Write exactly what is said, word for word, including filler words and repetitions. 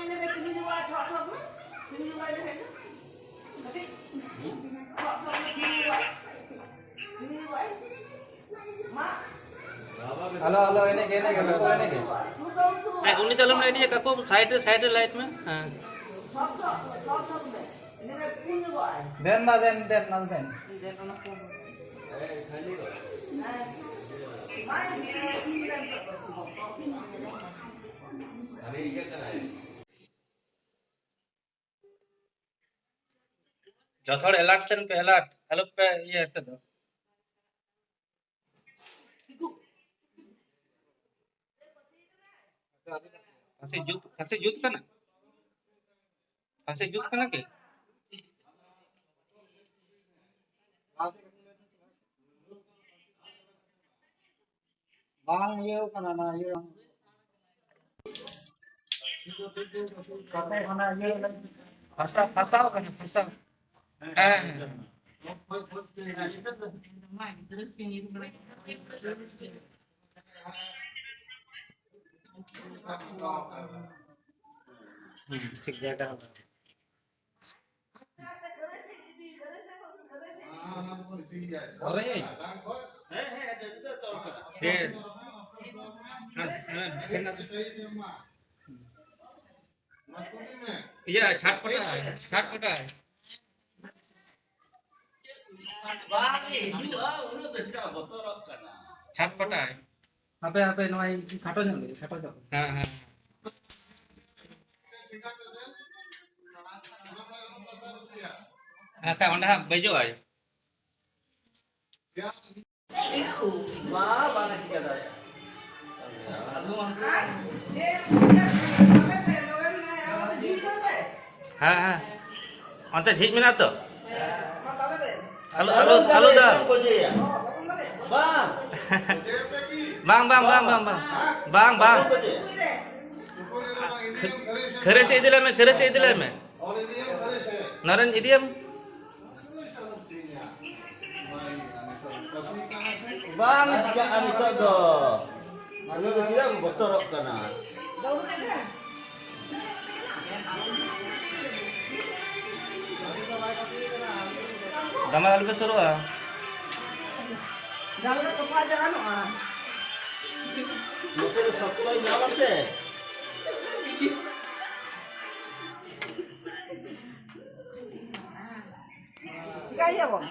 ᱤᱱᱟᱹ ᱠᱷᱟᱡ ᱛᱤᱸᱜᱩ ᱧᱚᱜᱚᱜᱼᱟ, ᱴᱷᱚᱜ ᱴᱷᱚᱜ ᱢᱮ᱾ ᱛᱤᱸᱜᱩ ᱧᱚᱜᱚᱜᱼᱟ ᱤᱱᱟᱹ ᱠᱷᱟᱡ ᱫᱚ᱾ ᱠᱟᱹᱴᱤᱡ᱾ ᱴᱷᱚᱜ ᱴᱷᱚᱜ ᱢᱮ, ᱛᱤᱸᱜᱩ ᱧᱚᱜᱚᱜᱼᱟ᱾ ᱛᱤᱸᱜᱩ ᱧᱚᱜᱚᱜᱼᱟᱭ᱾ ᱢᱟ᱾ ᱦᱮᱞᱳ, ᱦᱮᱞᱳ, ᱮᱱᱮᱡ ᱜᱮ, ᱮᱱᱮᱡ ᱜᱮ, ᱵᱟᱹᱵᱩ, ᱮᱱᱮᱡ ᱜᱮ᱾ ᱥᱩᱨ ᱫᱚ ᱟᱞᱚᱢ ᱥᱩᱨᱩᱜᱼᱟ᱾ ᱦᱮᱸ, ᱩᱱᱤ ᱫᱚ ᱟᱞᱚᱢ ᱮᱱᱮᱡ ᱮ, ᱠᱟᱠᱩ, ᱥᱟᱭᱤᱰ ᱨᱮ, ᱥᱟᱭᱤᱰ ᱨᱮ ᱞᱟᱭᱤᱴ ᱢᱮ᱾ ᱦᱮᱸ᱾ ᱴᱷᱚᱜ ᱴᱷᱚᱜ, ᱴᱷᱚᱜ ᱴᱷᱚᱜ ᱢᱮ᱾ ᱤᱱᱟᱹ ᱠᱷᱟᱡ ᱛᱤᱸᱜᱩ ᱧᱚᱜᱚᱜᱼᱟᱭ᱾ ᱫᱮᱱ ᱢᱟ, ᱫᱮᱱ, ᱫᱮᱱ, ᱢᱟ, ᱫᱮᱱ᱾ ᱫᱮᱱ, ᱚᱱᱟ ᱠᱚ᱾ ᱦᱮᱸ᱾ ᱢᱟ, ᱤᱧ ᱥᱤᱢ ᱞᱮ ᱱᱤᱛᱚᱜ ᱫᱚ᱾ ᱡᱚᱛᱚ ᱦᱚᱲ ᱮᱞᱟᱨᱴ ᱛᱟᱦᱮᱱ ᱯᱮ, ᱮᱞᱟᱨᱴ᱾ ᱟᱞᱚ ᱯᱮ ᱤᱭᱟᱹ ᱦᱤᱛᱚᱜ ᱫᱚ᱾ ᱯᱷᱟᱸᱥᱤ ᱡᱩᱛ, ᱯᱷᱟᱸᱥᱤ ᱡᱩᱛ ᱠᱟᱱᱟ? ᱯᱷᱟᱸᱥᱤ ᱡᱩᱛ ᱠᱟᱱᱟ ᱠᱤ? ᱵᱟᱝ ᱤᱭᱟᱹ ᱠᱟᱱᱟ, ᱚᱱᱟ ᱤᱭᱟᱹ᱾ ᱠᱟᱛᱮ ᱚᱱᱟ ᱤᱭᱟᱹ ᱯᱷᱟᱥᱟᱣ, ᱯᱷᱟᱥᱟᱣ ᱠᱟᱱᱟ, ᱯᱷᱟᱥᱟᱣ᱾ ᱦᱮᱸ, ᱦᱮᱸ᱾ ᱦᱩᱸ, ᱴᱷᱤᱠ ᱡᱟᱭᱜᱟ ᱨᱮ᱾ ᱚᱨᱮ᱾ ᱦᱮᱸ, ᱦᱮᱸ, ᱦᱮᱸ, ᱦᱮᱸ᱾ ᱤᱭᱟᱹ, ᱪᱷᱟᱴᱯᱟᱴᱟ, ᱪᱷᱟᱴᱯᱟᱴᱟ᱾ ᱵᱟᱝ ᱦᱤᱡᱩᱜᱼᱟ, ᱩᱱᱟᱹᱜ ᱫᱚ ᱪᱮᱫᱟᱜ ᱵᱚᱛᱚᱨᱚᱜ ᱠᱟᱱᱟ? ᱪᱷᱟᱴᱯᱟᱴᱟ᱾ ᱦᱟᱯᱮ, ᱦᱟᱯᱮ, ᱱᱚᱣᱟ ᱠᱷᱟᱴᱚ ᱧᱚᱜ ᱞᱟᱹᱜᱤᱫ, ᱠᱷᱟᱴᱚ ᱧᱚᱜ᱾ ᱦᱮᱸ, ᱦᱮᱸ᱾ ᱦᱮᱸ, ᱠᱷᱟᱡ ᱚᱸᱰᱮ ᱦᱟᱸᱜ ᱵᱟᱹᱡᱚᱜᱼᱟᱭ᱾ ᱢᱟ ᱵᱟᱝ ᱪᱤᱠᱟᱹ ᱫᱟᱲᱮᱭᱟᱜᱼᱟ᱾ ᱦᱮᱸ, ᱦᱮᱸ᱾ ᱚᱱᱛᱮ ᱡᱷᱤᱡ ᱢᱮᱱᱟᱜ ᱛᱚ? ᱟᱞᱚ, ᱟᱞᱚ, ᱟᱞᱚ ᱫᱟ᱾ ᱵᱟᱝ᱾ ᱵᱟᱝ, ᱵᱟᱝ, ᱵᱟᱝ, ᱵᱟᱝ, ᱵᱟᱝ᱾ ᱵᱟᱝ, ᱵᱟᱝ᱾ ᱠᱷᱟᱹ-, ᱠᱷᱟᱹᱨᱟᱹᱭ ᱥᱮᱫ ᱤᱫᱤ ᱞᱟᱭ ᱢᱮ, ᱠᱷᱟᱹᱨᱟᱹᱭ ᱥᱮᱫ ᱤᱫᱤ ᱞᱟᱭ ᱢᱮ᱾ ᱱᱚᱨᱮᱱ ᱤᱫᱤᱭᱮᱢ᱾ ᱵᱟᱝ ᱪᱤᱠᱟᱹᱜᱼᱟ ᱱᱤᱛᱚᱜ ᱫᱚ᱾ ᱩᱱᱤ ᱫᱚ ᱪᱮᱫᱟᱜ ᱮᱢ ᱵᱚᱛᱚᱨᱚᱜ ᱠᱟᱱᱟ? ᱫᱟᱢᱟ ᱟᱞᱚᱯᱮ ᱥᱩᱨᱩᱜᱼᱟ᱾ ᱡᱟᱞᱜᱟ ᱛᱚᱯᱟ ᱡᱟᱦᱟᱱᱚᱜᱼᱟ᱾ ᱱᱚᱛᱮ ᱨᱮ ᱥᱚᱠᱛᱚᱭ ᱧᱟᱢᱟ ᱥᱮ᱾ ᱪᱤᱠᱟᱹᱭᱟᱵᱚᱱ?